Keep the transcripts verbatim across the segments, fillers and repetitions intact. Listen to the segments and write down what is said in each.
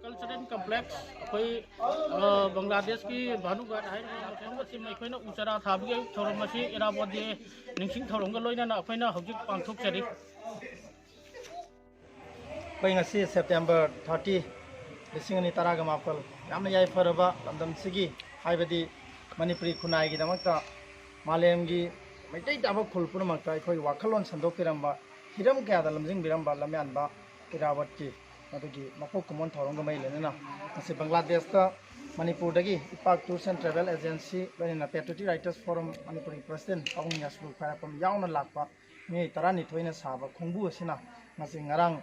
Cultural complex, ꯑꯩꯈꯣꯏ, ꯑ, ꯕꯪꯒ꯭ꯂꯥꯗꯦꯁꯀꯤ ꯚꯥꯅꯨꯒꯥꯠ ꯍꯥꯏꯔꯤꯕ ꯃꯐꯝ ꯑꯁꯤꯗ ꯑꯩꯈꯣꯏꯅ ꯎ ꯆꯥꯔꯥ ꯊꯥꯕꯒꯤ ꯊꯧꯔꯝ ꯑꯁꯤ ꯏꯔꯥꯕꯣꯠ ꯗꯦ ꯅꯤꯡꯁꯤꯡ ꯊꯧꯔꯝꯒ ꯂꯣꯏꯅꯅ ꯑꯩꯈꯣꯏꯅ ꯍꯧꯖꯤꯛ ꯄꯥꯡꯊꯣꯛꯆꯔꯤ꯫ ꯑꯩꯈꯣꯏ ꯉꯁꯤ ꯁꯦꯞꯇꯦꯝꯕꯔ ꯊꯥꯔꯇꯤ, ꯂꯤꯁꯤꯡ ꯑꯅꯤ ꯇꯔꯥꯒ ꯃꯥꯄꯜ, ꯌꯥꯝꯅ ꯌꯥꯏꯐꯔꯕ ꯂꯝꯗꯝꯁꯤꯒꯤ, ꯍꯥꯏꯕꯗꯤ ꯃꯅꯤꯄꯨꯔꯤ ꯈꯨꯟꯅꯥꯏꯒꯤꯗꯃꯛꯇ ꯃꯥꯂꯦꯝꯒꯤ ꯃꯩꯇꯩ ꯇꯥꯕ ꯈꯨꯜ ꯄꯨꯝꯅꯃꯛꯇ ꯑꯩꯈꯣꯏ ꯋꯥꯈꯜꯂꯣꯟ ꯁꯟꯗꯣꯛꯄꯤꯔꯝꯕ, ꯍꯤꯔꯝ ꯀꯌꯥꯗ ꯂꯝꯖꯤꯡꯕꯤꯔꯝꯕ ꯂꯝꯌꯥꯟꯕ ꯏꯔꯥꯕꯣꯠꯀꯤ ꯃꯗꯨꯒꯤ ꯃꯄꯣꯛ ꯀꯨꯝꯑꯣꯟ ꯊꯧꯔꯝꯒ ꯃꯔꯤ ꯂꯩꯅꯅ ꯉꯁꯤ ꯕꯪꯒ꯭ꯂꯥꯗꯦꯁꯇ ꯃꯅꯤꯄꯨꯔꯗꯒꯤ ꯏꯄꯥꯛ Tours and Travel Agency ꯂꯣꯏꯅꯅ Patriotic Writers Forum ꯃꯅꯤꯄꯨꯔꯒꯤ president ꯄꯥꯕꯨꯡ ꯌꯥꯁꯀꯨ ꯈ꯭ꯋꯥꯏꯔꯥꯛꯄꯝ ꯌꯥꯎꯅ ꯂꯥꯛꯄ ꯃꯤꯑꯣꯏ ꯇꯔꯥꯅꯤꯊꯣꯏꯅ ꯁꯥꯕ ꯈꯣꯡꯕꯨ ꯑꯁꯤꯅ ꯉꯁꯤ ꯉꯔꯥꯡ,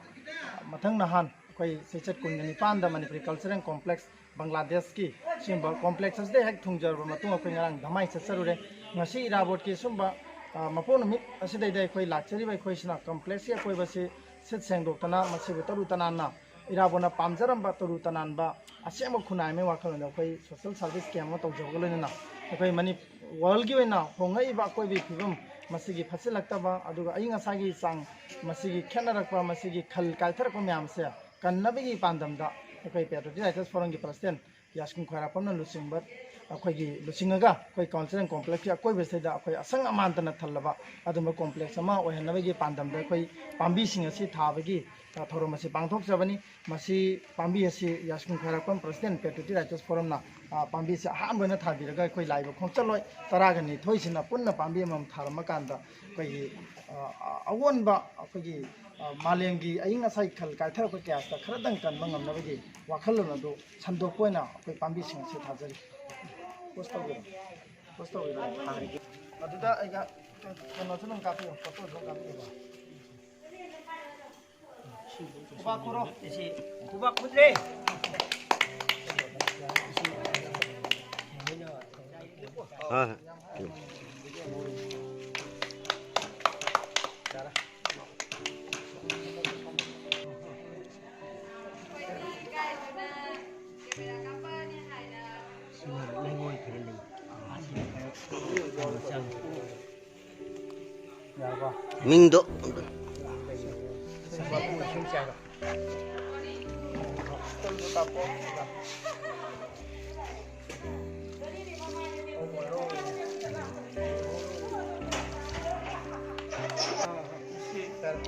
ꯃꯊꯪ ꯅꯍꯥꯟ ꯑꯩꯈꯣꯏ ꯆꯩꯆꯠ ꯀꯨꯟꯒ ꯅꯤꯄꯥꯟꯗ ꯃꯅꯤꯄꯨꯔꯤ Cultural Complex ꯕꯪꯒ꯭ꯂꯥꯗꯦꯁꯀꯤ ꯁꯤꯒꯨꯝꯕ complex ꯑꯁꯤꯗ ꯍꯦꯛ ꯊꯨꯡꯖꯔꯕ ꯃꯇꯨꯡ ꯑꯩꯈꯣꯏ ꯉꯔꯥꯡ ꯙꯃꯥꯏ ꯆꯠꯆꯔꯨꯔꯦ꯫ ꯉꯁꯤ ꯏꯔꯥꯕꯣꯠꯀꯤ ꯁꯨꯝꯕ, ꯑ, ꯃꯄꯣꯛ ꯅꯨꯃꯤꯠ ꯑꯁꯤꯗꯩꯗ ꯑꯩꯈꯣꯏ ꯂꯥꯛꯆꯔꯤꯕ ꯑꯩꯈꯣꯏꯁꯤꯅ complexꯀꯤ ꯑꯀꯣꯏꯕꯁꯤ ꯁꯤꯠ ꯁꯦꯡꯗꯣꯛꯇꯅ ꯃꯁꯤꯕꯨ ꯇꯔꯨ ꯇꯅꯥꯟꯅ ꯏꯔꯥꯕꯣꯠꯅ ꯄꯥꯝꯖꯔꯝꯕ ꯇꯔꯨ ꯇꯅꯥꯟꯕ ꯑꯁꯦꯡꯕ ꯈꯨꯟꯅꯥꯏ ꯑꯃꯒꯤ ꯋꯥꯈꯜꯂꯣꯟꯗ ꯑꯩꯈꯣꯏ social service camp ꯑꯃ ꯇꯧꯖꯕꯒ ꯂꯣꯏꯅꯅ ꯑꯩꯈꯣꯏ ꯃꯅꯤ-, worldꯀꯤ ꯑꯣꯏꯅ ꯍꯣꯡꯂꯛꯏꯕ ꯑꯀꯣꯏꯕꯒꯤ ꯐꯤꯕꯝ ꯃꯁꯤꯒꯤ ꯐꯠꯁꯤꯜꯂꯛꯇꯕ, ꯑꯗꯨꯒ ꯑꯏꯪ ꯑꯁꯥꯒꯤ ꯆꯥꯡ ꯃꯁꯤꯒꯤ ꯈꯦꯠꯅꯔꯛꯄ, ꯃꯁꯤꯒꯤ ꯈꯜ ꯀꯥꯏꯊꯔꯛꯄ ꯃꯌꯥꯝꯁꯦ ꯀꯟꯅꯕꯒꯤ ꯄꯥꯟꯗꯝꯗ ꯑꯩꯈꯣꯏ Patriotic Writers Forumꯒꯤ president ꯌꯥꯁꯀꯨꯟ ꯈ꯭ꯋꯥꯏꯔꯥꯛꯄꯝꯅ ꯂꯨꯆꯤꯡꯕ ꯑꯩꯈꯣꯏꯒꯤ ꯂꯨꯆꯤꯡꯉꯒ ꯑꯩꯈꯣꯏ ꯀꯜꯆꯔꯦꯜ ꯀꯣꯝꯄ꯭ꯂꯦꯛꯁꯀꯤ ꯑꯀꯣꯏꯕꯁꯤꯗ ꯑꯩꯈꯣꯏ ꯑꯁꯪ ꯑꯃꯥꯟꯇꯅ ꯊꯜꯂꯕ ꯑꯗꯨꯝꯕ ꯀꯣꯝꯄ꯭ꯂꯦꯛꯁ ꯑꯃ ꯑꯣꯏꯍꯟꯅꯕꯒꯤ ꯄꯥꯟꯗꯝꯗ ꯑꯩꯈꯣꯏ ꯄꯥꯝꯕꯤꯁꯤꯡ ꯑꯁꯤ ꯊꯥꯕꯒꯤ, ꯑ, ꯊꯧꯔꯝ ꯑꯁꯤ ꯄꯥꯡꯊꯣꯛꯆꯕꯅꯤ꯫ ꯃꯁꯤ ꯄꯥꯝꯕꯤ ꯑꯁꯤ ꯌꯥꯏꯁꯀꯨꯜ ꯈ꯭ꯋꯥꯏꯔꯥꯛꯄꯝ ꯄ꯭ꯔꯁꯤꯗꯦꯟ ꯄꯦꯇ꯭ꯔꯤꯌꯣꯇꯤꯛ ꯔꯥꯏꯇꯔꯁ ꯐꯣꯔꯝꯅ, ꯑ, ꯄꯥꯝꯕꯤꯁꯤ ꯑꯍꯥꯟꯕ ꯑꯣꯏꯅ ꯊꯥꯕꯤꯔꯒ ꯑꯩꯈꯣꯏ ꯂꯥꯛꯏꯕ ꯈꯣꯡꯆꯠꯂꯣꯏ ꯇꯔꯥꯒ ꯅꯤꯊꯣꯏꯁꯤꯅ ꯄꯨꯟꯅ ꯄꯥꯝꯕꯤ ꯑꯃꯃꯝ ꯊꯥꯔꯝꯃꯀꯥꯟꯗ ꯑꯩꯈꯣꯏꯒꯤ, ꯑ, ꯑ, ꯑꯑꯣꯟꯕ ꯑꯩꯈꯣꯏꯒꯤ, ꯑ, ꯃꯥꯂꯦꯝꯒꯤ ꯑꯏꯪ ꯑꯁꯥꯒꯤ ꯈꯜ ꯀꯥꯏꯊꯔꯛꯄ ꯀꯌꯥꯁꯤꯗ ꯈꯔꯗꯪ ꯀꯟꯕ ꯉꯝꯅꯕꯒꯤ ꯋꯥꯈꯜꯂꯣꯟ ꯑꯗꯨ ꯁꯟꯗꯣꯛꯄ ꯑꯣꯏꯅ ꯑꯩꯈꯣꯏ ꯄꯥꯝꯕꯤꯁꯤꯡ ꯑꯁꯤ ꯊꯥꯖꯔꯤ꯫ ꯄꯣꯁ ꯇꯧꯕꯤꯔꯣ꯫ ꯄꯣꯁ ꯇꯧꯕꯤꯔꯣ꯫ ꯑꯗꯨꯗ ꯑꯩꯒ ꯀꯩꯅꯣꯁꯨ ꯑꯗꯨꯝ ꯀꯥꯞꯄꯤꯌꯣ, ꯐꯣꯇꯣꯁꯨ ꯑꯗꯨꯝ ꯀꯥꯞꯄꯤꯌꯣ꯫ ꯈꯨꯕꯥꯛ ꯈꯨꯔꯣ꯫ ꯁꯤ ꯈꯨꯕꯥꯛ ꯈꯨꯗ꯭ꯔꯦ꯫ ꯍꯣꯏ, ꯍꯣꯏ꯫ ꯃꯤꯡꯗꯣ꯫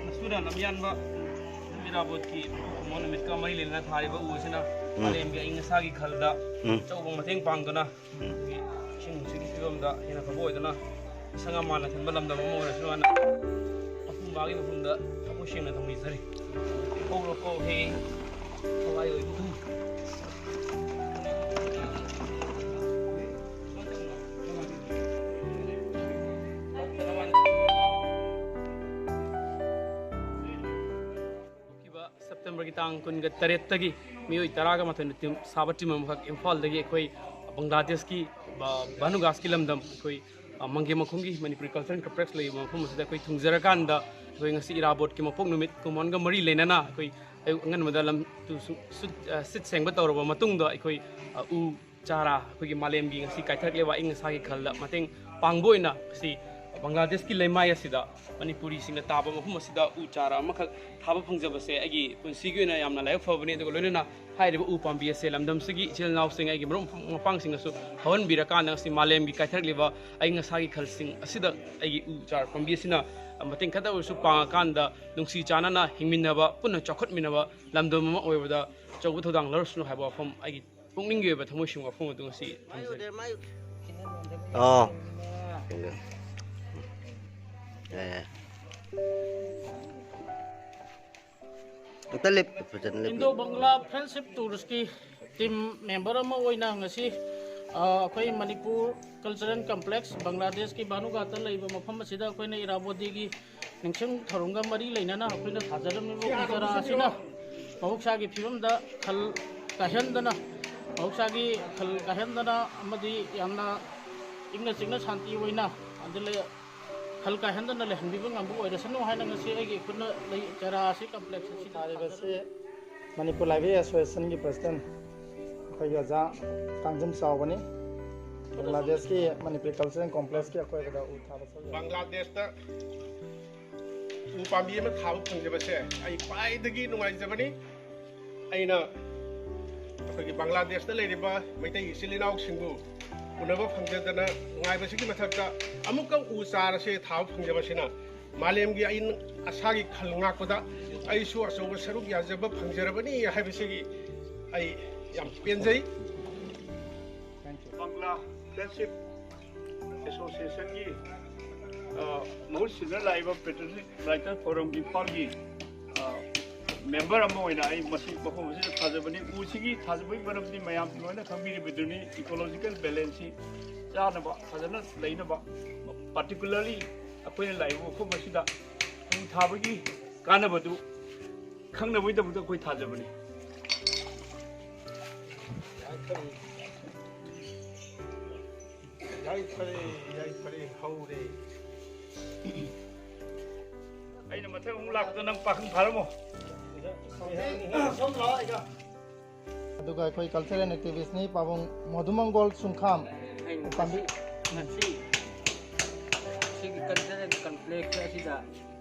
ꯃꯁꯨꯅ ꯂꯝꯌꯥꯟꯕ ꯏꯔꯥꯕꯣꯠꯀꯤ ꯀꯨꯝꯑꯣꯟ ꯅꯨꯃꯤꯠꯀ ꯃꯔꯤ ꯂꯩꯅꯅ ꯊꯥꯔꯤꯕ ꯎ ꯑꯁꯤꯅ ꯎꯝ꯫ ꯃꯥꯂꯦꯝꯒꯤ ꯑꯏꯪ ꯑꯁꯥꯒꯤ ꯈꯜꯗ ꯎꯝ꯫ ꯑꯆꯧꯕ ꯃꯇꯦꯡ ꯄꯥꯡꯗꯨꯅ ꯎꯝ꯫ ꯑꯩꯈꯣꯏꯒꯤ ꯏꯁꯤꯡ ꯅꯨꯡꯁꯤꯠꯀꯤ ꯐꯤꯕꯝꯗ ꯍꯦꯟꯅ ꯐꯕ ꯑꯣꯏꯗꯨꯅ ꯑꯁꯪ ꯑꯃꯥꯟꯅ ꯊꯟꯕ ꯂꯝꯗꯝ ꯑꯃ ꯑꯣꯏꯔꯁꯅꯨ ꯍꯥꯏꯅ ꯑꯄꯨꯝꯕꯒꯤ ꯃꯐꯝꯗ ꯊꯃꯣꯏ ꯁꯦꯡꯅ ꯊꯧꯅꯤꯖꯔꯤ꯫ ꯍꯧꯔꯣ ꯀꯣ ꯍꯦ ꯊꯋꯥꯏ ꯑꯣꯏꯕ ꯎ꯫ ꯍꯧꯈꯤꯕ ꯁꯦꯞꯇꯦꯝꯕꯔꯒꯤ ꯇꯥꯡ ꯀꯨꯟꯒ ꯇꯔꯦꯠꯇꯒꯤ ꯃꯤꯑꯣꯏ ꯇꯔꯥꯒ ꯃꯥꯊꯣꯏꯅ ꯇꯤꯝ ꯁꯥꯕ ꯇꯤꯝ ꯑꯃꯈꯛ ꯏꯝꯐꯥꯜꯗꯒꯤ ꯑꯩꯈꯣꯏ ꯕꯪꯒ꯭ꯂꯥꯗꯦꯁꯀꯤ ꯕ-, ꯚꯥꯅꯨꯒꯥꯁꯀꯤ ꯂꯝꯗꯝ ꯑꯩꯈꯣꯏ, ꯑ, ꯃꯪꯒꯦ ꯃꯈꯣꯡꯒꯤ ꯃꯅꯤꯄꯨꯔꯤ ꯀꯜꯆꯔꯦꯜ ꯀꯝꯄ꯭ꯂꯦꯛꯁ ꯂꯩꯕ ꯃꯐꯝ ꯑꯁꯤꯗ ꯑꯩꯈꯣꯏ ꯊꯨꯡꯖꯔꯀꯥꯟꯗ ꯑꯩꯈꯣꯏ ꯉꯁꯤ ꯏꯔꯥꯕꯣꯠꯀꯤ ꯃꯄꯣꯛ ꯅꯨꯃꯤꯠ ꯀꯨꯝꯑꯣꯟꯒ ꯃꯔꯤ ꯂꯩꯅꯅ ꯑꯩꯈꯣꯏ ꯑꯌꯨꯛ ꯑꯉꯟꯕꯗ ꯂꯝ ꯇꯨ ꯁꯨ-, ꯁꯨꯠ-, ꯑ, ꯁꯤꯠ ꯁꯦꯡꯕ ꯇꯧꯔꯕ ꯃꯇꯨꯡꯗ ꯑꯩꯈꯣꯏ, ꯑ, ꯎ ꯆꯥꯔꯥ ꯑꯩꯈꯣꯏꯒꯤ ꯃꯥꯂꯦꯝꯒꯤ ꯉꯁꯤ ꯀꯥꯏꯊꯔꯛꯂꯤꯕ ꯑꯏꯪ ꯑꯁꯥꯒꯤ ꯈꯜꯗ ꯃꯇꯦꯡ ꯄꯥꯡꯕ ꯑꯣꯏꯅ ꯉꯁꯤ ꯕꯪꯒ꯭ꯂꯥꯗꯦꯁꯀꯤ ꯂꯩꯃꯥꯏ ꯑꯁꯤꯗ ꯃꯅꯤꯄꯨꯔꯤꯁꯤꯡꯅ ꯇꯥꯕ ꯃꯐꯝ ꯑꯁꯤꯗ ꯎ ꯆꯥꯔ ꯑꯃꯈꯛ ꯊꯥꯕ ꯐꯪꯖꯕꯁꯦ ꯑꯩꯒꯤ ꯄꯨꯟꯁꯤꯒꯤ ꯑꯣꯏꯅ ꯌꯥꯝꯅ ꯂꯥꯏꯕꯛ ꯐꯕꯅꯤ꯫ ꯑꯗꯨꯒ ꯂꯣꯏꯅꯅ ꯍꯥꯏꯔꯤꯕ ꯎ ꯄꯥꯝꯕꯤ ꯑꯁꯦ ꯂꯝꯗꯝꯁꯤꯒꯤ ꯏꯆꯤꯜ ꯏꯅꯥꯎꯁꯤꯡ, ꯑꯩꯒꯤ ꯃꯔꯨꯞ ꯃꯄꯥꯡꯁꯤꯡꯅꯁꯨ ꯍꯧꯍꯟꯕꯤꯔꯀꯥꯟꯗ ꯉꯁꯤ ꯃꯥꯂꯦꯝꯒꯤ ꯀꯥꯏꯊꯔꯛꯂꯤꯕ ꯑꯏꯪ ꯑꯁꯥꯒꯤ ꯈꯜꯁꯤꯡ ꯑꯁꯤꯗ ꯑꯩꯒꯤ ꯎ ꯆꯥꯔ ꯄꯥꯝꯕꯤ ꯑꯁꯤꯅ ꯃꯇꯦꯡ ꯈꯔꯇ ꯑꯣꯏꯔꯁꯨ ꯄꯥꯡꯉꯀꯥꯟꯗ ꯅꯨꯡꯁꯤ ꯆꯥꯟꯅꯅ ꯍꯤꯡꯃꯤꯟꯅꯕ, ꯄꯨꯟꯅ ꯆꯥꯎꯈꯠꯃꯤꯟꯅꯕ ꯂꯝꯗꯝ ꯑꯃ ꯑꯣꯏꯕꯗ ꯑꯆꯧꯕ ꯊꯧꯗꯥꯡ ꯂꯧꯔꯁꯅꯨ ꯍꯥꯏꯕ ꯋꯥꯐꯝ ꯑꯩꯒꯤ ꯄꯨꯛꯅꯤꯡꯒꯤ ꯑꯣꯏꯕ ꯊꯃꯣꯏ ꯁꯦꯡꯕ ꯋꯥꯐꯝ ꯑꯗꯨ ꯉꯁꯤ ꯊꯝꯖꯔꯤ꯫ ꯑꯣ꯫ ꯑꯦ꯫ ꯑꯝꯇ ꯂꯦꯞ ꯐꯖꯅ ꯂꯦꯞ꯫ Indo Bangla friendship ꯇꯨꯔꯁꯀꯤ team member ꯑꯃ ꯑꯣꯏꯅ ꯉꯁꯤ ꯑ, ꯑꯩꯈꯣꯏ ꯃꯅꯤꯄꯨꯔ ꯀꯜꯆꯔꯦꯜ ꯀꯝꯄ꯭ꯂꯦꯛꯁ ꯕꯪꯒ꯭ꯂꯥꯗꯦꯁꯀꯤ ꯚꯥꯅꯨꯒꯥꯠꯇ ꯂꯩꯕ ꯃꯐꯝ ꯑꯁꯤꯗ ꯑꯩꯈꯣꯏꯅ ꯏꯔꯥꯕꯣꯗꯤꯒꯤ ꯅꯤꯡꯁꯤꯡ ꯊꯧꯔꯝꯒ ꯃꯔꯤ ꯂꯩꯅꯅ ꯑꯩꯈꯣꯏꯅ ꯊꯥꯖꯔꯝꯃꯤꯕ ꯎ ꯆꯥꯔꯥ ꯑꯁꯤꯅ ꯃꯍꯧꯁꯥꯒꯤ ꯐꯤꯕꯝꯗ ꯈꯜ ꯀꯥꯏꯍꯟꯗꯅ, ꯃꯍꯧꯁꯥꯒꯤ ꯈꯜ ꯀꯥꯏꯍꯟꯗꯅ ꯑꯃꯗꯤ ꯌꯥꯝꯅ ꯏꯪꯅ ꯆꯤꯛꯅ ꯁꯥꯟꯇꯤ ꯑꯣꯏꯅ ꯑꯗꯨ ꯂꯩ-, ꯈꯜ ꯀꯥꯏꯍꯟꯗꯅ ꯂꯩꯍꯟꯕꯤꯕ ꯉꯝꯕ ꯑꯣꯏꯔꯁꯅꯨ ꯍꯥꯏꯅ ꯉꯁꯤ ꯑꯩꯒꯤ ꯏꯈꯨꯠꯅ ꯂꯩ ꯆꯥꯔꯥ ꯑꯁꯤ ꯀꯝꯄ꯭ꯂꯦꯛꯁ ꯑꯁꯤꯗ ꯊꯥꯔꯤꯕꯁꯤ ꯃꯅꯤꯄꯨꯔ ꯂꯥꯏꯕ꯭ꯔꯦꯔꯤ ꯑꯦꯁꯣꯁꯤꯌꯦꯁꯟꯒꯤ ꯄ꯭ꯔꯁꯤꯗꯦꯟ ꯑꯩꯈꯣꯏꯒꯤ ꯑꯣꯖꯥ ꯀꯥꯡꯖꯝ ꯆꯥꯎꯕꯅꯤ꯫ ꯕꯪꯒ꯭ꯂꯥꯗꯦꯁꯀꯤ ꯃꯅꯤꯄꯨꯔꯤ ꯀꯜꯆꯔꯦꯜ ꯀꯣꯝꯄ꯭ꯂꯦꯛꯁꯀꯤ ꯑꯀꯣꯏꯕꯗ ꯎ ꯊꯥꯕ ꯆꯠꯂꯤ꯫ ꯕꯪꯒ꯭ꯂꯥꯗꯦꯁꯇ ꯎ ꯄꯥꯝꯕꯤ ꯑꯃ ꯊꯥꯕ ꯐꯪꯖꯕꯁꯦ ꯑꯩ ꯈ꯭ꯋꯥꯏꯗꯒꯤ ꯅꯨꯡꯉꯥꯏꯖꯕꯅꯤ꯫ ꯑꯩꯅ ꯑꯩꯈꯣꯏꯒꯤ ꯕꯪꯒ꯭ꯂꯥꯗꯦꯁꯇ ꯂꯩꯔꯤꯕ ꯃꯩꯇꯩ ꯏꯆꯤꯜ ꯏꯅꯥꯎꯁꯤꯡꯕꯨ ꯎꯅꯕ ꯐꯪꯖꯗꯅ ꯅꯨꯡꯉꯥꯏꯕꯁꯤꯒꯤ ꯃꯊꯛꯇ ꯑꯃꯨꯛꯀ ꯎ ꯆꯥꯔ ꯑꯁꯦ ꯊꯥꯕ ꯐꯪꯖꯕꯁꯤꯅ ꯃꯥꯂꯦꯝꯒꯤ ꯑꯏꯪ ꯑꯁꯥꯒꯤ ꯈꯜ ꯉꯥꯛꯄꯗ ꯑꯩꯁꯨ ꯑꯆꯧꯕ ꯁꯔꯨꯛ ꯌꯥꯖꯕ ꯐꯪꯖꯔꯕꯅꯤ ꯍꯥꯏꯕꯁꯤꯒꯤ ꯑꯩ ꯌꯥꯝ ꯄꯦꯟꯖꯩ꯫ ꯕꯪꯒ꯭ꯂꯥ ꯐ꯭ꯔꯦꯟꯁꯤꯞ ꯑꯦꯁꯣꯁꯤꯌꯦꯁꯟꯒꯤ ꯑ, ꯃꯍꯨꯠ ꯁꯤꯟꯅ ꯂꯥꯛꯏꯕ ꯄꯦꯇ꯭ꯔꯤꯌꯣꯇꯤꯛ ꯔꯥꯏꯇꯔ ꯐꯣꯔꯝꯒꯤ ꯏꯝꯐꯥꯜꯒꯤ ꯑ, ꯃꯦꯝꯕꯔ ꯑꯃ ꯑꯣꯏꯅ ꯑꯩ ꯃꯁꯤ ꯃꯐꯝ ꯑꯁꯤꯗ ꯊꯥꯖꯕꯅꯤ꯫ ꯎꯁꯤꯒꯤ ꯊꯥꯖꯕꯒꯤ ꯃꯔꯝꯗꯤ ꯃꯌꯥꯝ ꯂꯣꯏꯅ ꯈꯪꯕꯤꯔꯤꯕꯗꯨꯅꯤ, ꯏꯀꯣꯂꯣꯖꯤꯀꯦꯜ ꯕꯦꯂꯦꯟꯁꯁꯤ ꯆꯥꯅꯕ ꯐꯖꯅ ꯂꯩꯅꯕ, ꯄꯥꯔꯇꯤꯀꯨꯂꯔꯂꯤ ꯑꯩꯈꯣꯏꯅ ꯂꯥꯛꯏꯕ ꯃꯐꯝ ꯑꯁꯤꯗ ꯎ ꯊꯥꯕꯒꯤ ꯀꯥꯟꯅꯕꯗꯨ ꯈꯪꯅꯕꯒꯤꯗꯃꯛꯇ ꯑꯩꯈꯣꯏ ꯊꯥꯖꯕꯅꯤ꯫ ꯌꯥꯏꯐꯔꯦ, ꯌꯥꯏꯐꯔꯦ, ꯍꯧꯔꯦ꯫ ꯑꯩꯅ ꯃꯊꯪ ꯑꯃꯨꯛ ꯂꯥꯛꯄꯗ ꯅꯪ ꯄꯥꯈꯪ ꯐꯥꯔꯝꯃꯣ꯫ ꯑꯗꯨꯒ ꯑꯩꯈꯣꯏ ꯀꯜꯆꯔꯦꯜ ꯑꯦꯛꯇꯤꯚꯤꯁꯅꯤ ꯄꯥꯕꯨꯡ ꯃꯣꯗꯨꯃꯪꯒꯣꯜ ꯁꯨꯡꯈꯥꯝ꯫ ꯄꯥꯝꯕꯤ- ꯉꯁꯤ ꯁꯤ ꯀꯟꯐ꯭ꯂꯦꯛꯁ ꯑꯁꯤꯗ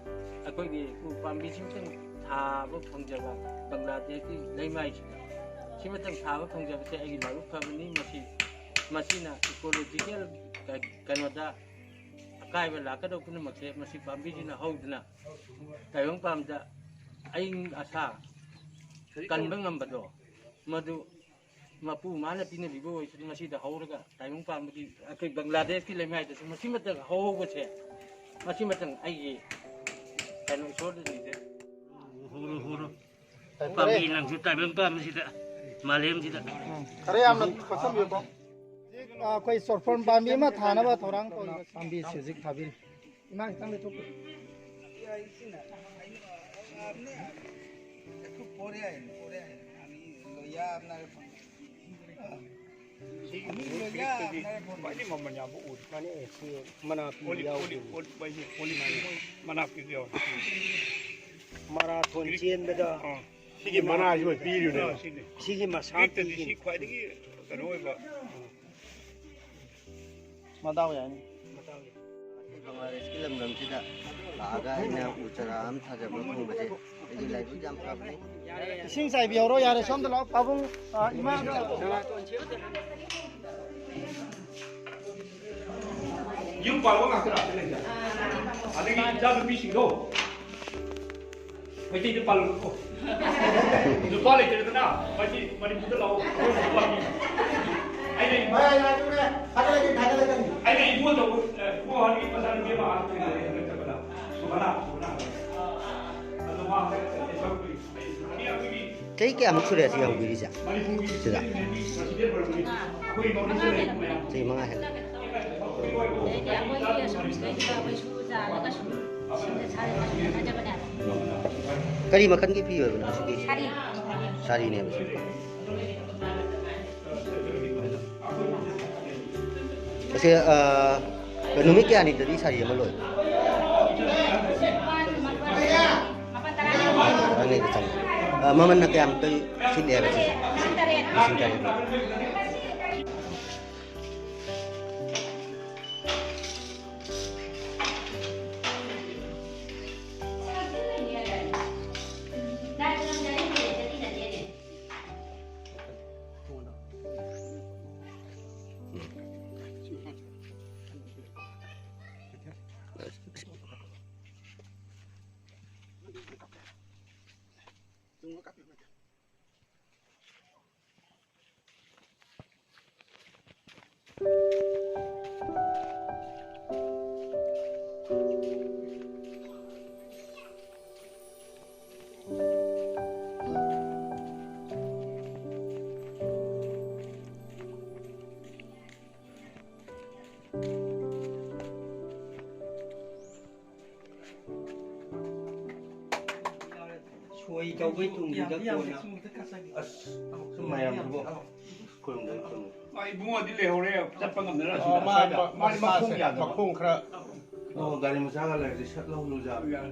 ꯑꯩꯈꯣꯏꯒꯤ ꯎ ꯄꯥꯝꯕꯤꯁꯤꯡꯇꯪ ꯊꯥꯕ ꯐꯪꯖꯕ, ꯕꯪꯒ꯭ꯂꯥꯗꯦꯁꯀꯤ ꯂꯩꯃꯥꯏꯁꯤꯗ ꯁꯤꯃꯇꯪ ꯊꯥꯕ ꯐꯪꯖꯕꯁꯦ ꯑꯩꯒꯤ ꯂꯥꯏꯕꯛ ꯐꯕꯅꯤ꯫ ꯃꯁꯤ, ꯃꯁꯤꯅ ꯏꯀꯣꯂꯣꯖꯤꯀꯦꯜ ꯀ-, ꯀꯩꯅꯣꯗ ꯑꯀꯥꯏꯕ ꯂꯥꯛꯀꯗꯧꯕ ꯄꯨꯝꯅꯃꯛꯁꯦ ꯃꯁꯤ ꯄꯥꯝꯕꯤꯁꯤꯅ ꯍꯧꯗꯨꯅ ꯇꯥꯏꯕꯪꯄꯥꯟꯗ ꯑꯏꯪ ꯑꯁꯥ ꯀꯟꯕ ꯉꯝꯕꯗꯣ, ꯃꯗꯨ ꯃꯄꯨ ꯃꯥꯅ ꯄꯤꯅꯕꯤꯕ ꯑꯣꯏꯁꯅꯨ꯫ ꯃꯁꯤꯗ ꯍꯧꯔꯒ ꯇꯥꯏꯕꯪ ꯄꯥꯟꯕꯒꯤ ꯑꯩꯈꯣꯏ ꯕꯪꯒ꯭ꯂꯥꯗꯦꯁꯀꯤ ꯂꯩꯃꯥꯏꯗꯁꯨ ꯃꯁꯤꯃꯇ ꯍꯧꯍꯧꯕꯁꯦ, ꯃꯁꯤꯃꯇꯪ ꯑꯩꯒꯤ ꯀꯩꯅꯣ ꯏꯁꯣꯔꯗ ꯅꯤꯖꯔꯤ꯫ ꯍꯧꯔꯣ, ꯍꯧꯔꯣ꯫ ꯄꯥꯝꯕꯤ ꯅꯪꯁꯨ ꯇꯥꯏꯕꯪ ꯄꯥꯟꯕꯁꯤꯗ, ꯃꯥꯂꯦꯝꯁꯤꯗ꯫ ꯈꯔ ꯌꯥꯝꯅ ꯈꯣꯠꯆꯟꯕꯤꯌꯨꯀꯣ꯫ ꯍꯧꯖꯤꯛ, ꯑ, ꯑꯩꯈꯣꯏ ꯆꯣꯔꯐꯣꯟ ꯄꯥꯝꯕꯤ ꯑꯃ ꯊꯥꯅꯕ ꯊꯧꯔꯥꯡ ꯇꯧꯔꯤꯕ ꯄꯥꯝꯕꯤꯁꯤ ꯍꯧꯖꯤꯛ ꯊꯥꯕꯤꯔꯤ꯫ ꯏꯃꯥ, ꯈꯤꯇꯪ ꯂꯩꯊꯣꯛꯄꯤꯌꯨ꯫ ꯈ꯭ꯋꯥꯏꯗꯒꯤ ꯃꯃꯜ ꯌꯥꯝꯕ ꯎꯅꯤ꯫ ꯃꯥꯅꯦ, ꯁꯤ ꯃꯅꯥ ꯄꯤꯕ ꯑꯣꯂꯤꯞ, ꯌꯥꯎꯗꯦ꯫ ꯑꯣꯂꯤꯞ, ꯑꯣꯂꯤꯞ ꯍꯥꯏꯁꯦ, ꯑꯣꯂꯤꯞ ꯃꯅꯥ ꯄꯤꯕ ꯌꯥꯎꯗꯦ꯫ ꯃꯔꯥꯊꯣꯟ ꯆꯦꯟꯕꯗ ꯑꯥ꯫ ꯁꯤꯒꯤ ꯃꯅꯥꯁꯤ ꯑꯣꯏ ꯄꯤꯔꯤꯕꯅꯦꯕ꯫ ꯑꯥ, ꯁꯤꯅꯤ꯫ ꯁꯤꯒꯤ ꯃꯁꯥ ꯒ꯭ꯔꯤꯛꯇꯗꯤ ꯁꯤ ꯄꯤꯔꯤꯅꯤ꯫ ꯈ꯭ꯋꯥꯏꯗꯒꯤ ꯀꯩꯅꯣ ꯑꯣꯏꯕ꯫ ꯃꯗꯥꯎ ꯌꯥꯏꯅꯦ꯫ ꯕꯪꯒ꯭ꯂꯥꯗꯦꯁꯀꯤ ꯂꯝꯗꯝꯁꯤꯗ ꯂꯥꯛꯑꯒ ꯑꯩꯅ ꯎ ꯆꯥꯔꯥ ꯑꯃ ꯊꯥꯖꯕ ꯐꯪꯕꯁꯦ ꯑꯩꯒꯤ ꯂꯥꯏꯕꯛ ꯌꯥꯝ ꯐꯕꯅꯤ꯫ ꯏꯁꯤꯡ ꯆꯥꯏꯕꯤꯍꯧꯔꯣ ꯌꯥꯔꯦ, ꯁꯣꯝꯗ ꯂꯥꯛꯑꯣ ꯄꯥꯕꯨꯡ, ꯑ, ꯏꯃꯥꯒ꯫ ꯌꯨꯝ ꯄꯥꯜꯂꯕ ꯉꯥꯛꯇꯔꯥ ꯁꯤ ꯂꯩꯁꯦ? ꯑꯗꯒꯤ ꯏꯆꯥ ꯅꯨꯄꯤꯁꯤꯡꯗꯣ ꯃꯩꯇꯩꯗ ꯄꯥꯜꯂꯨꯀꯣ꯫ ꯅꯨꯄꯥ ꯂꯩꯇ꯭ꯔꯒꯅ ꯃꯁꯤ ꯃꯅꯤꯄꯨꯔꯗ ꯂꯥꯛꯑꯣ꯫ ꯑꯩꯅ ꯏꯕꯣ-, ꯍꯣꯏ, ꯍꯣꯏ, ꯑꯗꯨꯅꯦ꯫ ꯊꯥꯒꯠꯂꯛꯀꯅꯤ, ꯊꯥꯒꯠꯂꯛꯀꯅꯤ꯫ ꯑꯩꯅ ꯏꯕꯣ ꯇꯧꯕ, ꯑ, ꯏꯕꯣ ꯍꯥꯏꯕꯒꯤ ꯃꯆꯥꯅꯨꯄꯤ ꯑꯃ ꯑꯥꯗ ꯂꯩ, ꯍꯟꯗꯛ ꯆꯠꯄꯗ꯫ ꯁꯨꯃꯅꯥ, ꯁꯨꯃꯅꯥ꯫ ꯑꯗꯣ ꯃꯥ ꯍꯟꯗꯛ ꯆꯠꯄ ꯁꯔꯨꯛꯄꯨꯗꯤ ꯑꯩ ꯁꯨꯃꯥꯏꯅ ꯑꯩꯈꯣꯏꯒꯤ ꯆꯍꯤ ꯀꯌꯥꯃꯨꯛ ꯁꯨꯔꯦ ꯑꯁꯤ ꯍꯧꯕꯤꯔꯤꯁꯦ? ꯁꯤꯗ? ꯆꯍꯤ ꯃꯉꯥ ꯍꯦꯜꯂꯦ꯫ ꯑꯗꯩꯗꯤ ꯑꯩꯈꯣꯏꯒꯤ ꯑꯁꯣꯝ ꯁꯤꯗꯩꯁꯤꯗ ꯑꯩꯈꯣꯏ ꯁꯨ ꯆꯥꯔꯒ ꯁꯨꯝ ꯁꯤꯡꯗ ꯁꯥꯔꯒ ꯁꯨꯝ ꯊꯥꯖꯕꯅꯦꯕ꯫ ꯀꯔꯤ ꯃꯈꯜꯒꯤ ꯐꯤ ꯑꯣꯏꯕꯅꯣ ꯁꯤꯒꯤ? ꯁꯥꯔꯤ꯫ ꯁꯥꯔꯤꯅꯦꯕ ꯁꯤ꯫ ꯑꯁꯤ, ꯑ, ꯅꯨꯃꯤꯠ ꯀꯌꯥꯅꯤꯗꯗꯤ ꯁꯥꯔꯤ ꯑꯃ ꯂꯣꯏ? ꯃꯥꯄꯟ, ꯃꯥꯄꯟ, ꯇꯔꯥꯅꯤ꯫ ꯇꯔꯥꯅꯤꯗ ꯆꯪꯉꯦ꯫ ꯑ, ꯃꯃꯜꯅ ꯀꯌꯥꯃꯨꯛꯇ ꯁꯤꯠꯂꯤ ꯍꯥꯏꯕ ꯁꯤꯁꯦ? ꯂꯤꯁꯤꯡ ꯇꯔꯦꯠ꯫ ꯂꯤꯁꯤꯡ ꯇꯔꯦꯠ꯫ ꯁꯣꯏ ꯇꯧꯕꯩ ꯇꯨꯡꯗꯨꯗ ꯀꯣꯟꯅ꯫ ꯑꯁ, ꯁꯨꯝ ꯃꯌꯥꯝꯁꯤꯕꯨ ꯈꯨꯔꯨꯝꯗ ꯈꯨꯔꯨꯝ꯫ ꯃꯥ ꯏꯕꯨꯡꯉꯣꯗꯤ ꯂꯩꯍꯧꯔꯦ, ꯆꯠꯄ ꯉꯝꯗꯅ ꯑꯁꯤꯗ꯫ ꯃꯥ, ꯃꯥꯗꯤ ꯃꯥ, ꯃꯈꯣꯡ ꯃꯁꯥꯁꯦ, ꯌꯥꯗꯕ꯫ ꯃꯈꯣꯡ ꯈꯔ ꯑꯣ, ꯒꯥꯔꯤ ꯃꯆꯥꯒ ꯂꯩꯔꯗꯤ ꯁꯠ ꯂꯧꯔꯨꯖꯥꯕ꯫ ꯌꯥꯔꯦ꯫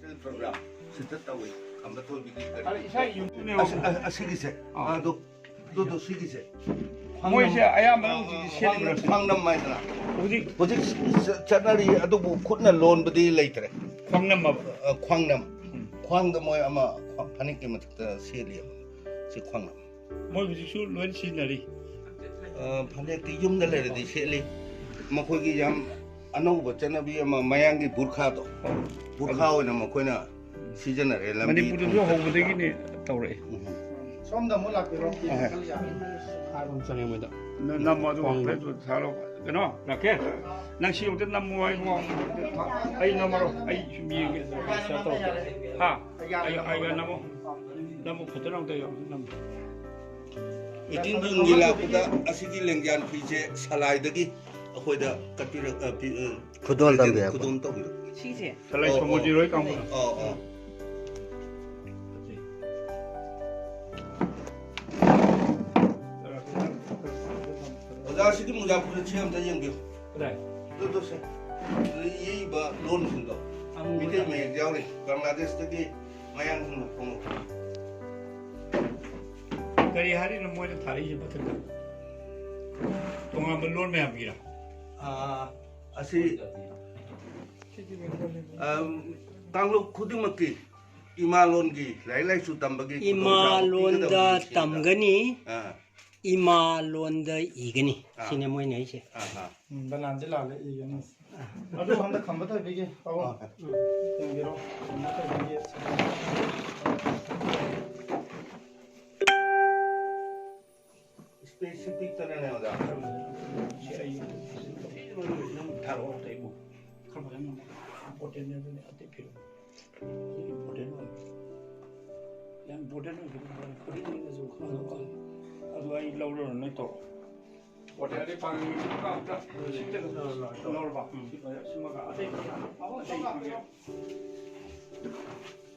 ꯁꯦꯟꯇ꯭ꯔꯦꯜ ꯄ꯭ꯔꯣꯒ꯭ꯔꯥꯝ ꯁꯤꯗ ꯇꯧꯏ꯫ ꯈꯝꯕ ꯊꯣꯏꯕꯤꯒꯤ ꯀꯔꯤ? ꯑꯗ ꯏꯁꯥ ꯌꯨꯝꯗꯨꯅꯦꯕ꯫ ꯑꯁ-, ꯑ-, ꯑꯁꯤꯒꯤꯁꯦ꯫ ꯑꯥ꯫ ꯑꯗꯨ, ꯑꯗꯨꯗꯣ ꯁꯤꯒꯤꯁꯦ꯫ ꯃꯣꯏꯁꯦ ꯈ꯭ꯋꯥꯡꯅꯝ-, ꯑꯌꯥꯝꯕꯅ ꯍꯧꯖꯤꯛꯇꯤ ꯁꯦꯠꯂꯤꯕ꯭ꯔꯥ? ꯈ꯭ꯋꯥꯡꯅꯝ ꯍꯥꯏꯗꯅ꯫ ꯍꯧꯖꯤꯛ ꯍꯧꯖꯤꯛ ꯆ-, ꯆꯠꯅꯔꯤ, ꯑꯗꯨꯕꯨ ꯈꯨꯠꯅ ꯂꯣꯟꯕꯗꯤ ꯂꯩꯇ꯭ꯔꯦ꯫ ꯈ꯭ꯋꯥꯡꯅꯝ ꯍꯥꯏꯕ? ꯑ, ꯈ꯭ꯋꯥꯡꯅꯝ꯫ ꯎꯝ꯫ ꯈ꯭ꯋꯥꯡꯗ ꯃꯣꯏ ꯑꯃ ꯈ꯭ꯋꯥꯡ-, ꯐꯅꯦꯛꯀꯤ ꯃꯊꯛꯇ ꯁꯦꯠꯂꯤ ꯑꯃ꯫ ꯁꯤ ꯈ꯭ꯋꯥꯡꯅꯝ꯫ ꯃꯣꯏ ꯍꯧꯖꯤꯛꯁꯨ ꯂꯣꯏ ꯁꯤꯖꯤꯟꯅꯔꯤ꯫ ꯑ, ꯐꯅꯦꯛꯇꯤ ꯌꯨꯝꯗ ꯂꯩꯔꯗꯤ ꯁꯦꯠꯂꯤ꯫ ꯃꯈꯣꯏꯒꯤ ꯌꯥꯝ ꯑꯅꯧꯕ ꯆꯠꯅꯕꯤ ꯑꯃ, ꯃꯌꯥꯡꯒꯤ ꯕꯨꯔꯈꯥꯗꯣ, ꯕꯨꯔꯈꯥ ꯑꯗꯨ ꯑꯣꯏꯅ ꯃꯈꯣꯏꯅ ꯁꯤꯖꯤꯟꯅꯔꯦ ꯂꯝꯕꯤ ꯃꯅꯤꯄꯨꯔꯗꯁꯨ ꯊꯣꯡ ꯍꯧꯕꯗꯒꯤꯅꯦ ꯇꯧꯔꯛꯑꯦ꯫ ꯎꯝ꯫ ꯁꯣꯝꯗ ꯑꯃꯨꯛ ꯂꯥꯛꯄꯤꯔꯣ꯫ ꯑꯍꯣꯏ꯫ ꯍꯥꯏꯕ ꯑꯃ ꯆꯪꯉꯦ ꯃꯣꯏꯗ꯫ ꯅ-, ꯅꯝꯃꯣ ꯑꯗꯨꯒ ꯈ꯭ꯋꯥꯡꯗ꯫ ꯐꯦꯁꯕꯨꯛ ꯊꯥꯔꯣ꯫ ꯀꯩꯅꯣ, ꯔꯥꯀꯦꯁ, ꯅꯪ ꯁꯤ ꯑꯃꯨꯛꯇ ꯅꯝꯃꯣ ꯍꯥꯏꯕꯣ꯫ ꯑꯩ ꯅꯝꯃꯔꯣ, ꯑꯩ ꯁꯨꯝ ꯌꯦꯡꯒꯦ꯫ ꯍꯥ? ꯑꯩ, ꯑꯩ ꯅꯝꯃꯣ꯫ ꯅꯝꯃꯣ, ꯐꯖꯅ ꯑꯝꯇ ꯌꯦꯡꯉꯣ, ꯅꯝꯃꯣ꯫ ꯏꯇꯤꯟ ꯖꯨꯟꯒꯤ ꯂꯥꯛꯄꯗ ꯑꯁꯤꯒꯤ ꯂꯦꯡꯖꯥꯟ ꯐꯤꯁꯦ ꯁꯂꯥꯏꯗꯒꯤ ꯑꯩꯈꯣꯏꯗ ꯀꯠꯄꯤꯔꯛ-, ꯑ, ꯄꯤ-, ꯑ, ꯈꯨꯗꯣꯜ present, ꯇꯝꯕꯤꯔꯛꯄ꯫ ꯈꯨꯗꯣꯜ ꯇꯧꯕꯤꯔꯛꯄ꯫ ꯁꯤꯁꯦ? ꯁꯂꯥꯏ ꯑꯣ, ꯁꯣꯃꯣꯖꯤꯠ ꯑꯣ꯫ ꯍꯣꯏ ꯀꯥꯡꯕꯨꯅ꯫ ꯑꯣ, ꯑꯣ꯫ ꯑꯣꯖꯥ, ꯁꯤꯒꯤ ꯃꯣꯖꯥ ꯐꯨꯔꯤꯠꯁꯤ ꯑꯝꯇ ꯌꯦꯡꯕꯤꯌꯨ꯫ ꯀꯗꯥꯏ? ꯇꯨ, ꯇꯨ, ꯁꯦ꯫ ꯁꯤꯗ ꯌꯦꯛꯏꯕ ꯂꯣꯟꯁꯤꯡꯗꯣ꯫ ꯑꯃꯨꯕꯗ꯫ ꯃꯩꯇꯩ ꯃꯌꯦꯛ ꯌꯥꯎꯔꯤ꯫ ꯕꯪꯒ꯭ꯂꯥꯗꯦꯁꯇꯒꯤ ꯃꯌꯥꯡꯁꯤꯡꯅ ꯐꯣꯡꯉꯛꯄ꯫ ꯀꯔꯤ ꯍꯥꯏꯔꯤꯅꯣ ꯃꯣꯏꯅ ꯊꯥꯔꯛꯏꯁꯦ ꯃꯊꯛꯇ? ꯇꯣꯉꯥꯟꯕ ꯂꯣꯟ ꯃꯌꯥꯝꯒꯤꯔ? ꯑꯥ, ꯑꯁꯤ, ꯑꯝ, ꯀꯥꯡꯂꯨꯞ ꯈꯨꯗꯤꯡꯃꯛꯀꯤ ꯏꯃꯥ ꯂꯣꯟꯒꯤ ꯂꯥꯏꯔꯤꯛ ꯂꯥꯏꯁꯨ ꯇꯝꯕꯒꯤ ꯏꯃꯥ ꯈꯨꯗꯣꯡꯆꯥꯕ ꯂꯣꯟꯗ ꯄꯤꯒꯗꯕꯅꯤ ꯁꯤꯅꯤꯗ꯫ ꯇꯝꯒꯅꯤ꯫ ꯑꯥ꯫ ꯏꯃꯥ ꯂꯣꯟꯗ ꯏꯒꯅꯤ꯫ ꯑꯥ꯫ ꯁꯤꯅꯦ ꯃꯣꯏꯅ ꯍꯥꯏꯁꯦ꯫ ꯑꯥ, ꯑꯥ꯫ ꯎꯝ, ꯕꯅꯥꯟꯗꯤ ꯂꯥꯜꯂꯦ ꯏꯒꯅꯤ꯫ ꯑꯗꯨ ꯍꯟꯗꯛ ꯈꯝꯕ ꯊꯣꯏꯕꯤꯒꯤ ꯄꯥꯕꯨꯡ꯫ ꯑꯥ꯫ ꯌꯦꯡꯕꯤꯔꯣ꯫ ꯈꯝꯕ ꯊꯣꯏꯕꯤꯒꯤ꯫ ꯏꯁꯄꯦꯁꯁꯨ ꯄꯤꯛꯇꯅꯅꯦ, ꯑꯣꯖꯥ꯫ ꯁꯤ ꯑꯩ ꯊꯤꯅ ꯃꯔꯨ ꯑꯣꯏ, ꯅꯪ ꯊꯥꯔꯛꯑꯣ ꯑꯝꯇ ꯑꯩꯕꯨ꯫ ꯈꯔ ꯐꯖꯅ ꯏꯝꯄꯣꯔꯇꯦꯟꯅꯦ ꯑꯗꯨꯅꯦ, ꯑꯇꯩ ꯐꯤꯔꯣꯜ꯫ ꯏꯝꯄꯣꯔꯇꯦꯟ ꯑꯣꯏ꯫ ꯌꯥꯝ ꯏꯝꯄꯣꯔꯇꯦꯟ ꯑꯣꯏꯕꯅꯤ, ꯐꯨꯔꯤꯠꯅꯤꯅꯁꯨ ꯈꯪꯉꯒ꯫ ꯑꯗꯨ ꯑꯩ ꯂꯧꯔꯔꯣꯏ, ꯅꯣꯏ ꯇꯧꯔꯣ꯫ ꯏꯝꯄꯣꯔꯇꯦꯟꯗꯤ ꯐꯪꯉꯤ, ꯁꯤꯃꯒ ꯑꯝꯇ, ꯁꯤꯃꯒ ꯑꯇꯩ, ꯑꯇꯩ ꯐꯤꯔꯣꯜ꯫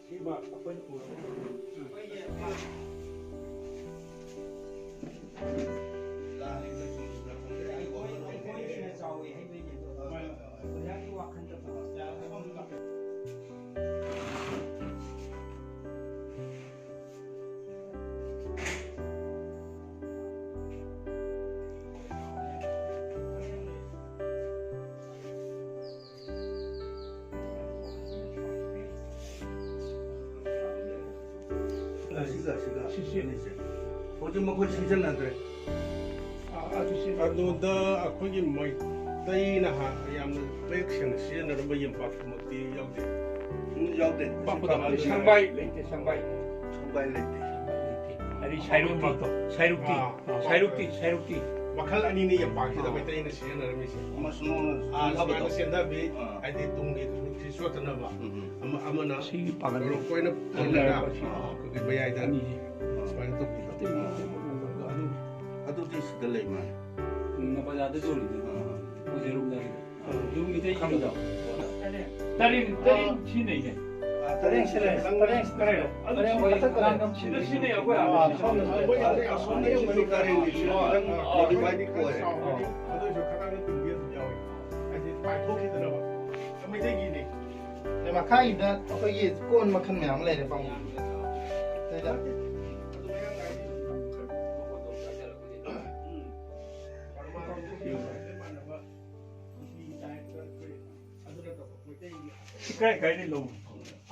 ꯁꯤꯃ ꯑꯩꯈꯣꯏꯅ ꯄꯨꯔꯒ꯫ ꯑꯁꯤꯒ, ꯑꯁꯤꯒ꯫ ꯁꯤꯁꯦ꯫ ꯑꯅꯤꯁꯦ꯫ ꯍꯧꯖꯤꯛ ꯃꯈꯣꯏ ꯁꯤꯖꯤꯟꯅꯗ꯭ꯔꯦ꯫ ꯑꯥ, ꯑꯗꯨ ꯁꯤ-, ꯑꯗꯨꯗ ꯑꯩꯈꯣꯏꯒꯤ ꯃꯩꯇꯩꯅ ꯍꯥ-, ꯌꯥꯝꯅ ꯃꯌꯦꯛ ꯁꯦꯡꯅ ꯁꯤꯖꯤꯟꯅꯔꯝꯕ ꯌꯦꯝꯄꯥꯛꯇꯨꯃꯛꯇꯤ ꯌꯥꯎꯗꯦ꯫ ꯎꯝ, ꯌꯥꯎꯗꯦ꯫ ꯄꯥꯛꯄꯗ ꯁꯪꯕꯥꯏ ꯂꯩꯇꯦ, ꯁꯪꯕꯥꯏ꯫ ꯁꯪꯕꯥꯏ ꯂꯩꯇꯦ꯫ ꯍꯥꯏꯗꯤ ꯁꯥꯏꯔꯨꯛꯇꯤ, ꯁꯥꯏꯔꯨꯛꯇꯤ, ꯑꯥ, ꯑꯥ, ꯁꯥꯏꯔꯨꯛꯇꯤ, ꯁꯥꯏꯔꯨꯛꯇꯤ꯫ ꯃꯈꯜ ꯑꯅꯤꯅꯤ ꯌꯦꯝꯄꯥꯛꯁꯤꯗ ꯑꯥ꯫ ꯃꯩꯇꯩꯅ ꯁꯤꯖꯤꯟꯅꯔꯝꯃꯤꯁꯦ꯫ ꯑꯃ ꯁꯨꯃꯥꯡꯅ ꯑꯃ ꯁꯨꯃꯥꯡꯅ ꯁꯦꯟꯗꯕꯤ, ꯑꯥ꯫ ꯍꯥꯏꯗꯤ ꯇꯨꯡꯒꯤ ꯁꯔꯨꯛꯁꯤ ꯆꯣꯠꯇꯅꯕ꯫ ꯎꯝ, ꯎꯝ꯫ ꯑꯃ, ꯑꯃꯅ ꯁꯤꯒꯤ ꯄꯥꯡꯒꯜ ꯃꯔꯣꯛ ꯀꯣꯏꯅ ꯄꯨꯜꯂꯒ, ꯄꯨꯜꯂꯒ, ꯑꯥ, ꯑꯩꯈꯣꯏꯒꯤ ꯃꯌꯥꯏꯗ ꯑꯅꯤꯁꯤ꯫ ꯁꯨꯃꯥꯏꯅ ꯇꯧꯕꯤꯕ꯫ ꯑꯇꯩ ꯑꯗꯨ ꯑꯗꯨꯗꯤ ꯁꯤꯗ ꯂꯩ ꯃꯥꯜꯂꯦ꯫ ꯎꯝ, ꯕꯖꯥꯔꯗ ꯌꯣꯜꯂꯤꯗꯨ꯫ ꯑꯥ꯫ ꯑꯩꯈꯣꯏ ꯖꯦꯔꯨꯝꯗ꯫ ꯑꯗꯨ ꯃꯤꯇꯩ ꯈꯪꯗꯕ꯫ ꯇꯔꯦꯡ, ꯇꯔꯦꯡ ꯁꯤꯖꯤꯟꯅꯩꯅꯦ꯫ ꯑꯥ, ꯇꯔꯦꯡ ꯁꯤꯖꯤꯟꯅꯩ꯫ ꯇꯔꯦꯡ ꯁꯤꯖꯤꯟꯅꯩ꯫ ꯑꯗꯨ ꯇꯔꯦꯡ ꯁꯤꯖꯤꯟꯅꯩ꯫ ꯃꯊꯛꯇ ꯂꯩ꯫ ꯁꯤꯗ ꯁꯤꯖꯤꯟꯅꯩ ꯑꯩꯈꯣꯏ ꯑꯥ, ꯑꯥꯗ꯫ ꯁꯣꯝꯗ ꯁꯤꯖꯤꯟꯅꯩ꯫ ꯑꯩꯈꯣꯏ ꯑꯁꯣꯝꯗ ꯌꯣꯟꯕ ꯇꯔꯦꯡꯗꯤ ꯁꯤꯗ ꯈꯤꯇꯪ modifyꯗꯤ ꯑꯣꯏꯔꯦ꯫ ꯑꯗꯨ ꯑꯣꯏꯔꯁꯨ ꯈꯔ ꯈꯔ ꯇꯨꯡꯒꯤ ꯑꯗꯨꯝ ꯌꯥꯎꯋꯤ꯫ ꯍꯥꯏꯗꯤ ꯄꯥꯏꯊꯣꯛꯈꯤꯗꯅꯕ꯫ ꯃꯩꯇꯩꯒꯤꯅꯦ꯫ ꯑꯗꯩ ꯃꯈꯥꯒꯤꯗ ꯑꯩꯈꯣꯏꯒꯤ ꯀꯣꯟ ꯃꯈꯜ ꯃꯌꯥꯝ ꯑꯃ ꯂꯩꯔꯦ ꯄꯥꯕꯨꯡ꯫ ꯁꯤꯗ꯫ ꯁꯤ ꯀꯥꯏ ꯀꯥꯏꯗꯩ ꯂꯧꯕꯅꯣ?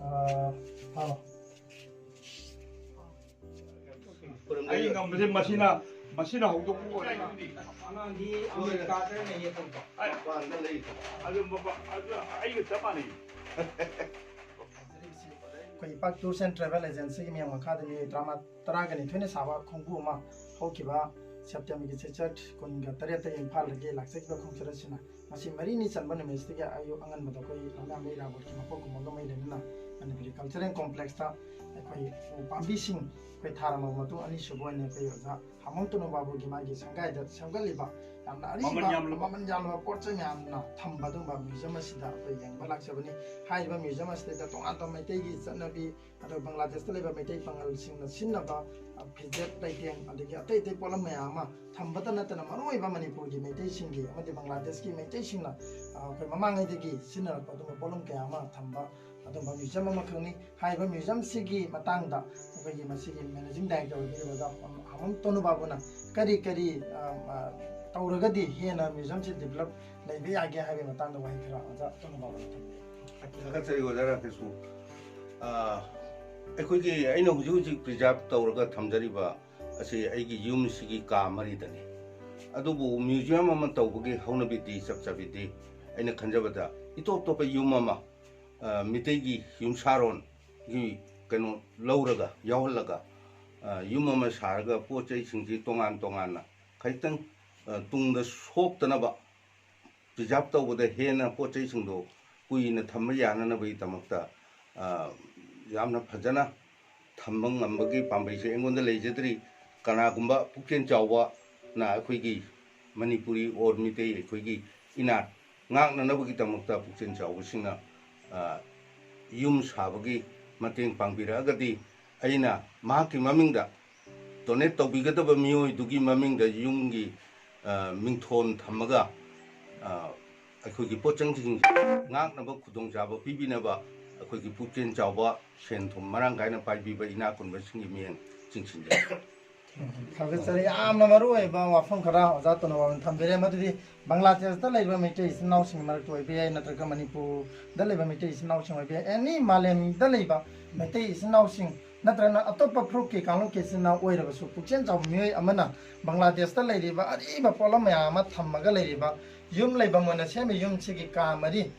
ꯑꯥ, ꯍꯥꯎ꯫ ꯑꯩ ꯉꯝꯕꯁꯦ ꯃꯁꯤꯅ, ꯃꯁꯤꯅ ꯍꯧꯗꯣꯛꯄ ꯑꯣꯏꯔꯦ꯫ ꯑꯉꯥꯡꯗꯤ ꯑꯃꯦꯔꯤꯀꯥꯗ ꯂꯩꯌꯦ ꯇꯧꯕ꯫ ꯑꯗꯨ ꯃꯄꯥ-, ꯑꯗꯨ ꯑꯩꯒ ꯆꯞ ꯃꯥꯟꯅꯩ꯫ ꯑꯩꯈꯣꯏ ꯏꯄꯥꯛ Tours and Travel Agencyꯒꯤ ꯃꯤꯌꯥꯝ ꯃꯈꯥꯗ ꯃꯤꯑꯣꯏ ꯇꯔꯥꯃꯉꯥ, ꯇꯔꯥꯒ ꯅꯤꯊꯣꯏꯅ ꯁꯥꯕ ꯈꯣꯡꯕꯨ ꯑꯃ ꯍꯧꯈꯤꯕ ꯁꯦꯞꯇꯦꯝꯕꯔꯒꯤ ꯆꯩꯆꯠ ꯀꯨꯟꯒ ꯇꯔꯦꯠꯇ ꯏꯝꯐꯥꯜꯗꯒꯤ ꯂꯥꯛꯆꯈꯤꯕ ꯈꯣꯡꯆꯠ ꯑꯁꯤꯅ ꯉꯁꯤ ꯃꯔꯤꯅꯤ ꯆꯟꯕ ꯅꯨꯃꯤꯠꯁꯤꯗꯒꯤ ꯑꯌꯨꯛ ꯑꯉꯟꯕꯗ ꯑꯩꯈꯣꯏ ꯂꯝꯌꯥꯝꯕ ꯏꯔꯥꯕꯣꯠꯀꯤ ꯃꯄꯣꯛ ꯀꯨꯝꯑꯣꯟꯒ ꯃꯔꯤ ꯂꯩꯅꯅ ꯃꯅꯤꯄꯨꯔꯤ Cultural Complexꯇ ꯑꯩꯈꯣꯏ ꯎ ꯄꯥꯝꯕꯤꯁꯤꯡ ꯑꯩꯈꯣꯏ ꯊꯥꯔꯝꯃꯕ ꯃꯇꯨꯡ ꯑꯅꯤꯁꯨꯕ ꯑꯣꯏꯅ ꯑꯩꯈꯣꯏ ꯑꯣꯖꯥ ꯍꯥꯃꯣꯝ ꯇꯣꯅꯨ ꯕꯥꯕꯨꯒꯤ ꯃꯥꯒꯤ ꯁꯪꯒꯥꯏꯗ ꯁꯦꯝꯒꯠꯂꯤꯕ ꯌꯥꯝꯅ ꯑꯔꯤꯕ, ꯃꯃꯜ ꯌꯥꯝꯂꯕ꯫ ꯃꯃꯜ ꯌꯥꯝꯂꯕ ꯄꯣꯠ ꯆꯩ ꯃꯌꯥꯝꯅ ꯊꯝꯕ ꯑꯗꯨꯒꯨꯝꯕ museum ꯑꯁꯤꯗ ꯑꯩꯈꯣꯏ ꯌꯦꯡꯕ ꯂꯥꯛꯆꯕꯅꯤ꯫ ꯍꯥꯏꯔꯤꯕ museum ꯑꯁꯤꯗꯩꯗ ꯇꯣꯉꯥꯟ ꯇꯣꯉꯥꯟꯕ ꯃꯩꯇꯩꯒꯤ ꯆꯠꯅꯕꯤ, ꯑꯗꯨꯒ ꯕꯪꯒ꯭ꯂꯥꯗꯦꯁꯇ ꯂꯩꯕ ꯃꯩꯇꯩ ꯄꯥꯉꯜꯁꯤꯡꯅ ꯁꯤꯖꯤꯟꯅꯕ, ꯑ, ꯐꯤꯖꯦꯠ ꯂꯩꯇꯦꯡ, ꯑꯗꯒꯤ ꯑꯇꯩ ꯑꯇꯩ ꯄꯣꯠꯂꯝ ꯃꯌꯥꯝ ꯑꯃ ꯊꯝꯕꯇ ꯅꯠꯇꯅ ꯃꯔꯨꯑꯣꯏꯕ ꯃꯅꯤꯄꯨꯔꯒꯤ ꯃꯩꯇꯩꯁꯤꯡꯒꯤ ꯑꯃꯗꯤ ꯕꯪꯒ꯭ꯂꯥꯗꯦꯁꯀꯤ ꯃꯩꯇꯩꯁꯤꯡꯅ, ꯑ, ꯑꯩꯈꯣꯏ ꯃꯃꯥꯡꯉꯩꯗꯒꯤ ꯁꯤꯖꯤꯟꯅꯔꯛꯄ ꯑꯗꯨꯒꯨꯝꯕ ꯄꯣꯠꯂꯝ ꯀꯌꯥ ꯑꯃ ꯊꯝꯕ ꯑꯗꯨꯒꯨꯝꯕ museum ꯑꯃꯈꯛꯅꯤ꯫ ꯍꯥꯏꯔꯤꯕ museumꯁꯤꯒꯤ ꯃꯇꯥꯡꯗ ꯑꯩꯈꯣꯏꯒꯤ ꯃꯁꯤꯒꯤ managing director ꯑꯣꯏꯕꯤꯔꯤꯕ ꯑꯣꯖꯥ ꯍꯥꯃꯣꯝ ꯇꯣꯅꯨ ꯕꯥꯕꯨꯅ ꯀꯔꯤ ꯀꯔꯤ, ꯑ, ꯑ, ꯇꯧꯔꯒꯗꯤ ꯍꯦꯟꯅ museumꯁꯤ develop ꯂꯩꯕ ꯌꯥꯒꯦ ꯍꯥꯏꯕꯒꯤ ꯃꯇꯥꯡꯗ ꯋꯥꯍꯩ ꯈꯔ ꯑꯣꯖꯥ ꯇꯣꯅꯨ ꯕꯥꯕꯨꯅ ꯊꯝꯕꯤꯌꯨ꯫ ꯊꯥꯒꯠꯆꯔꯤ ꯑꯣꯖꯥ ꯔꯥꯀꯦꯁꯕꯨ꯫ ꯑ, ꯑꯩꯈꯣꯏꯒꯤ, ꯑꯩꯅ ꯍꯧꯖꯤꯛ ꯍꯧꯖꯤꯛ preserve ꯇꯧꯔꯒ ꯊꯝꯖꯔꯤꯕ ꯑꯁꯤ ꯑꯩꯒꯤ ꯌꯨꯝꯁꯤꯒꯤ ꯀꯥ ꯃꯔꯤꯗꯅꯤ꯫ ꯑꯗꯨꯕꯨ museum ꯑꯃ ꯇꯧꯕꯒꯤ ꯍꯧꯅꯕꯤꯗꯤ, ꯆꯞ ꯆꯥꯕꯤꯗꯤ ꯑꯩꯅ ꯈꯟꯖꯕꯗ ꯏꯇꯣꯞ ꯇꯣꯞꯄ ꯌꯨꯝ ꯑꯃ, ꯑ, ꯃꯤꯇꯩꯒꯤ ꯌꯨꯝꯁꯥꯔꯣꯟꯒꯤ ꯀꯩꯅꯣ ꯂꯧꯔꯒ, ꯌꯥꯎꯍꯜꯂꯒ, ꯑ, ꯌꯨꯝ ꯑꯃ ꯁꯥꯔꯒ ꯄꯣꯠ ꯆꯩꯁꯤꯡꯁꯤ ꯇꯣꯉꯥꯟ ꯇꯣꯉꯥꯟꯅ ꯈꯖꯤꯛꯇꯪ, ꯑ, ꯇꯨꯡꯗ ꯁꯣꯛꯇꯅꯕ ꯄ꯭ꯔꯤꯖꯥꯔꯚ ꯇꯧꯕꯗ ꯍꯦꯟꯅ ꯄꯣꯠ ꯆꯩꯁꯤꯡꯗꯣ ꯀꯨꯏꯅ ꯊꯝꯕ ꯌꯥꯅꯅꯕꯒꯤꯗꯃꯛꯇ, ꯑ, ꯌꯥꯝꯅ ꯐꯖꯅ ꯊꯝꯕ ꯉꯝꯕꯒꯤ ꯄꯥꯝꯕꯩꯁꯦ ꯑꯩꯉꯣꯟꯗ ꯂꯩꯖꯗ꯭ꯔꯤ꯫ ꯀꯅꯥꯒꯨꯝꯕ ꯄꯨꯛꯆꯦꯜ ꯆꯥꯎꯕꯅ ꯑꯩꯈꯣꯏꯒꯤ ꯃꯅꯤꯄꯨꯔꯤ ꯑꯣꯔ ꯃꯤꯇꯩ ꯑꯩꯈꯣꯏꯒꯤ ꯏꯅꯥꯠ ꯉꯥꯛꯅꯅꯕꯒꯤꯗꯃꯛꯇ ꯄꯨꯛꯆꯦꯜ ꯆꯥꯎꯕꯁꯤꯡꯅ, ꯑ, ꯌꯨꯝ ꯁꯥꯕꯒꯤ ꯃꯇꯦꯡ ꯄꯥꯡꯕꯤꯔꯛꯑꯒꯗꯤ, ꯑꯩꯅ ꯃꯍꯥꯛꯀꯤ ꯃꯃꯤꯡꯗ ꯗꯣꯅꯦꯠ ꯇꯧꯕꯤꯒꯗꯕ ꯃꯤꯑꯣꯏꯗꯨꯒꯤ ꯃꯃꯤꯡꯗ ꯌꯨꯝꯒꯤ, ꯑ, ꯃꯤꯡꯊꯣꯟ ꯊꯝꯃꯒ, ꯑ, ꯑꯩꯈꯣꯏꯒꯤ ꯄꯣꯠꯆꯪꯁꯤꯡ ꯉꯥꯛꯅꯕ ꯈꯨꯗꯣꯡꯆꯥꯕ ꯄꯤꯕꯤꯅꯕ ꯑꯩꯈꯣꯏꯒꯤ ꯄꯨꯛꯆꯦꯜ ꯆꯥꯎꯕ, ꯁꯦꯟ ꯊꯨꯝ ꯃꯔꯥꯡ ꯀꯥꯏꯅ ꯄꯥꯏꯕꯤꯕ ꯏꯅꯥꯛ ꯈꯨꯟꯕꯁꯤꯡꯒꯤ ꯃꯤꯠꯌꯦꯡ ꯆꯤꯡꯁꯤꯟꯖꯩ꯫ ꯊꯥꯒꯠꯆꯔꯤ꯫ ꯌꯥꯝꯅ ꯃꯔꯨ ꯑꯣꯏꯕ ꯋꯥꯐꯝ ꯈꯔ ꯑꯣꯖꯥ ꯇꯣꯅꯣꯕꯥꯕꯨꯅ ꯊꯝꯕꯤꯔꯦ꯫ ꯃꯗꯨꯗꯤ ꯕꯪꯒ꯭ꯂꯥꯗꯦꯁꯇ ꯂꯩꯔꯤꯕ ꯃꯩꯇꯩ ꯏꯆꯤꯟ ꯏꯅꯥꯎꯁꯤꯡꯒꯤ ꯃꯔꯛꯇ ꯑꯣꯏꯕ ꯌꯥꯏ, ꯅꯠꯇ꯭ꯔꯒ ꯃꯅꯤꯄꯨꯔꯗ ꯂꯩꯕ ꯃꯩꯇꯩ ꯏꯆꯤꯟ ꯏꯅꯥꯎꯁꯤꯡ ꯑꯣꯏꯕ ꯌꯥꯏ, ꯑꯦꯅꯤ ꯃꯥꯂꯦꯝꯗ ꯂꯩꯕ ꯃꯩꯇꯩ ꯏꯆꯤꯟ ꯏꯅꯥꯎꯁꯤꯡ ꯅꯠꯇ꯭ꯔꯒꯅ ꯑꯇꯣꯞꯄ ꯐꯨꯔꯨꯞꯀꯤ ꯀꯥꯡꯂꯨꯞꯀꯤ ꯏꯆꯤꯟ ꯏꯅꯥꯎ ꯑꯣꯏꯔꯕꯁꯨ, ꯄꯨꯛꯆꯦꯜ ꯆꯥꯎꯕ ꯃꯤꯑꯣꯏ ꯑꯃꯅ ꯕꯪꯒ꯭ꯂꯥꯗꯦꯁꯇ ꯂꯩꯔꯤꯕ ꯑꯔꯤꯕ ꯄꯣꯠꯂꯝ ꯃꯌꯥꯝ ꯑꯃ ꯊꯝꯃꯒ ꯂꯩꯔꯤꯕ ꯌꯨꯝ ꯂꯩꯐꯝ ꯑꯣꯏꯅ ꯁꯦꯝꯃꯤ ꯌꯨꯝꯁꯤꯒꯤ ꯀꯥ ꯃꯔꯤ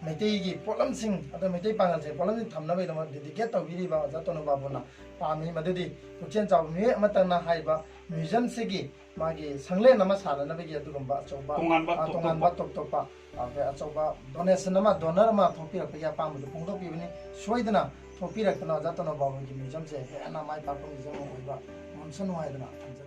ꯃꯩꯇꯩꯒꯤ ꯄꯣꯠꯂꯝꯁꯤꯡ, ꯑꯗ ꯃꯩꯇꯩ ꯄꯥꯉꯜꯁꯤꯡ ꯄꯣꯠꯂꯝꯁꯤꯡ ꯊꯝꯅꯕꯒꯤꯗꯃꯛ ꯗꯦꯗꯤꯀꯦꯠ ꯇꯧꯕꯤꯔꯤꯕ ꯑꯣꯖꯥ ꯇꯣꯅꯣꯕꯥꯕꯨꯅ ꯄꯥꯝꯃꯤ꯫ ꯃꯗꯨꯗꯤ ꯄꯨꯛꯆꯦꯜ ꯆꯥꯎꯕ ꯃꯤꯑꯣꯏ ꯑꯃꯇꯪꯅ ꯍꯥꯏꯔꯤꯕ ꯃ꯭ꯌꯨꯖꯤꯌꯝꯁꯤꯒꯤ ꯃꯥꯒꯤ ꯁꯪꯂꯦꯟ ꯑꯃ ꯁꯥꯅꯅꯕꯒꯤ ꯑꯗꯨꯒꯨꯝꯕ ꯑꯆꯧꯕ, ꯇꯣꯉꯥꯟꯕ ꯑ, ꯇꯣꯞ ꯇꯣꯉꯥꯟꯕ ꯇꯣꯞꯄ꯫ ꯇꯣꯞ ꯇꯣꯞꯄ, ꯑ, ꯑꯆꯧꯕ ꯗꯣꯅꯦꯁꯟ ꯑꯃ, ꯗꯣꯅꯔ ꯑꯃ ꯊꯣꯛꯄꯤꯔꯛꯄꯒꯤ ꯑꯄꯥꯝꯕꯗꯨ ꯐꯣꯡꯗꯣꯛꯄꯤꯕꯅꯤ꯫ ꯁꯣꯏꯗꯅ ꯊꯣꯛꯄꯤꯔꯛꯇꯅ ꯑꯣꯖꯥ ꯇꯣꯅꯣꯕꯥꯕꯨꯒꯤ ꯃ꯭ꯌꯨꯖꯤꯌꯝꯁꯦ ꯍꯦꯟꯅ ꯃꯥꯏ ꯄꯥꯛꯄ ꯃ꯭ꯌꯨꯖꯤꯌꯝ ꯑꯃ ꯑꯣꯏꯕ ꯉꯝꯁꯅꯨ ꯍꯥꯏꯗꯅ ꯊꯝꯖꯒꯦ꯫